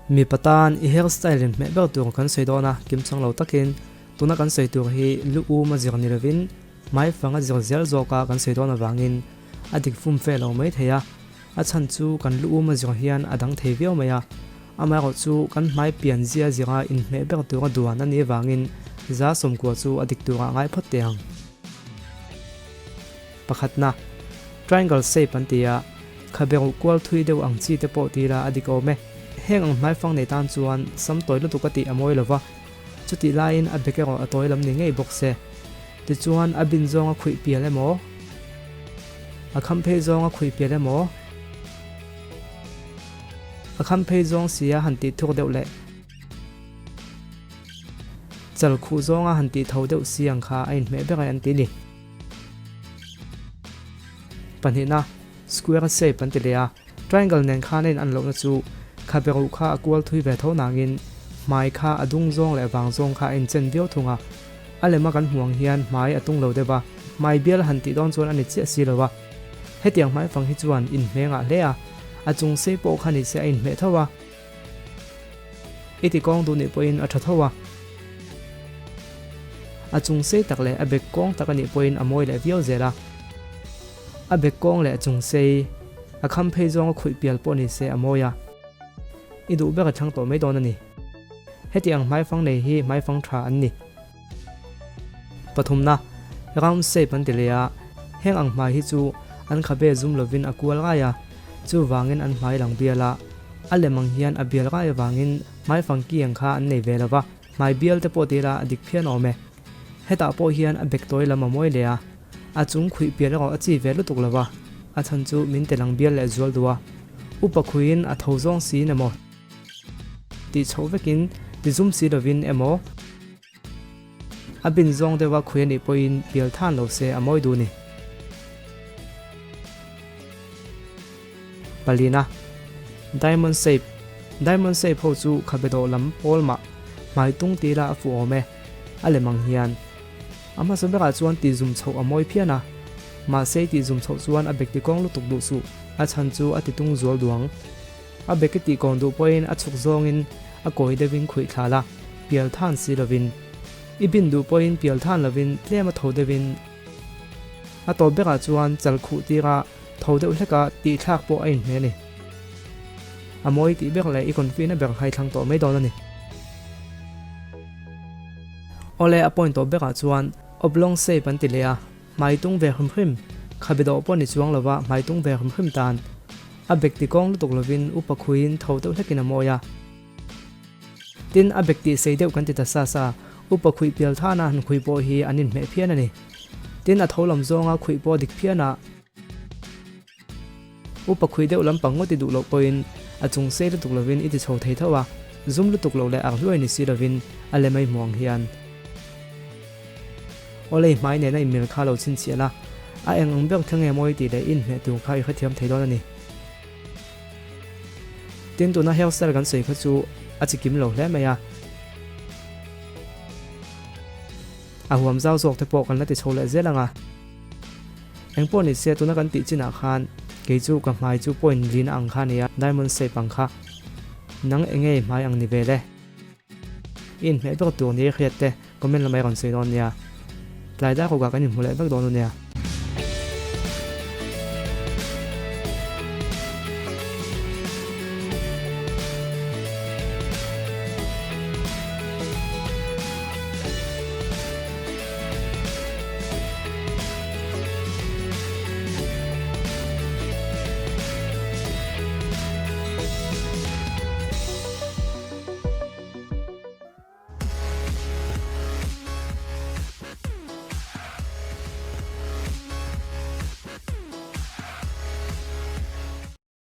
Mipa tan i hair style in hmeh ber tur kan sawi dawn a, kim chang lo takin tuna kan sawi tur hi lu um a zir ni lovin hmaifang a zir zel zawka kan sawi dawn avangin a dik fum fe lo mai thei a, a chhan chu kan lu um a zir hian a dang thei viau mai a, amaherawh chu kan hmai pian zia zira inhmeh ber tura duan a nih avangin 90% chu a dik turah ngai phawt teh ang. Pakhatna, triangle shape an ti a, khabe ruh kual thui deuh ang chi te pawh ti ila a dik awm e. Heng ang hmaifang nei tan chuan sam tawi lutuk a tih a mawi lo va, chutih laiin a bek erawh a tawi lam ni ngei bawk se. Tichuan a bin zawnga khuih pial emaw, a kham phei zawnga khuih pial emaw, a kham phei zawng sia han tih thuk deuh leh chal khuh zawnga han tih tho deuh si ang kha a inhmeh ber e an ti ni. Pahnihna, square shape an ti leh a, triangle nen khan a in an lohna chu khabe ruh kha a kual thui ve tho nangin hmai kha a dung zawng leh vang zawng kha a inchen viau thung a, a lema kan hmuh ang hian hmai a tung lo deuh a, hmai bial han tih dawn chuan a ni chiah si lo a, hetiang hmai fang hi chuan inhmeh ngah hle a, a chung sei pawh kha ni se a inhmeh tho a, i ti kawng duh nih pawhin a tha tho a, a chung sei tak leh a bek kawng tak a nih pawhin a mawi leh viau zel a, a bek kawng leh a chung sei, a kham phei zawnga khuih pial pawh ni se a mawi a, i duh ber a thlang tawh mai dawn a ni. Heti ang hmaifang nei hi hmaifang tha an ni. Pathumna, round shape an ti leh a, heng ang hmai hi chu an khabe zum lovin a kual ngai a, chuvangin an hmai lang bial a, a lem ang hian a bial ngai avangin hmaifang ki ang kha an nei ve lo va, hmai bial te pawh ti ila a dik phian awm e. Hetah pawh hian a bek tawi lam a mawi leh a, a chung khuih pial erawh a chi ve lutuk lo va, a chhan chu min ti lang bial leh zual duh a, upa khuiin a tho zawng siin emaw tih chhoh vekin ti zum si lovin emaw, A bin zawng deuha khui a nih pawhin pial than lo se a mawi duh ni. Palina, Diamond shape, Diamond shape ho chu khabe dawh lam pawl mah hmai tung ti ila a fuh awm e, a lem ang hian. A hmasa berah chuan tih zum chhoh a mawi phian a, mahse i tih zum chhoh chuan a bek ti kawng lutuk duh suh, a chhan chu a ti tung zual duang. A beki tih kawn duh pawhin a chhuk zawngin a kawi deuhin khuih thla la, pial than si lovin. I bin duh pawhin pial than lovin tlem a tho deuhin. A tawp berah chuan chal khuh tira tho deuh hleka tih thlak pawh a inhmeh a ni. A mawi tih ber leh i confi na ber hai thlang tawh mai dawn a ni. Awle a point tawp berah chuan oblong shape an ti leh a. Hmai tung ve hrim hrim, khabe dawh pawh ni chuang lova hmai tung ve hrim hrim tan. A bek ti kawng lutuk lovin upa khuiin tho deuh hlekin a mawi a. Tin, a bek tih sei deuh kan ti ta sa sa, upa khuih pial thana han khuih pawh hi an inhmeh phian a ni. Tin, a tho lam zawnga khuih pawh dik phian a. Upa khuih deuh lampang ngawt i duh loh pawhin a chung sei lutuk lovin i ti chho thei tho a, zum lutuk loh leh ar hluai ni si lovin a lem a i hmuh ang hian. Awlei hmai nena i mil kha lo chhinchhiah la, a eng ang ber thleng emaw i tih leh i inhmeh tur kha i hrethiam thei dawn a ni. Tin, tuna hairstyle kan sawi kha chu a chi kim lo hle mai a. A huam zau zawk te pawh kan la ti chho leh zel ang a. Engpawh ni se tuna kan tih chinah khan kei chu ka hmai chu point lina ang kha a ni a, diamond shape ang kha. Nang enge i hmai ang ni ve le? I inhmeh ber tur ni i hriat te comment lamah i rawn sawi dawn nia. Tlai dar rukah kan inhmu leh vek dawn u nia.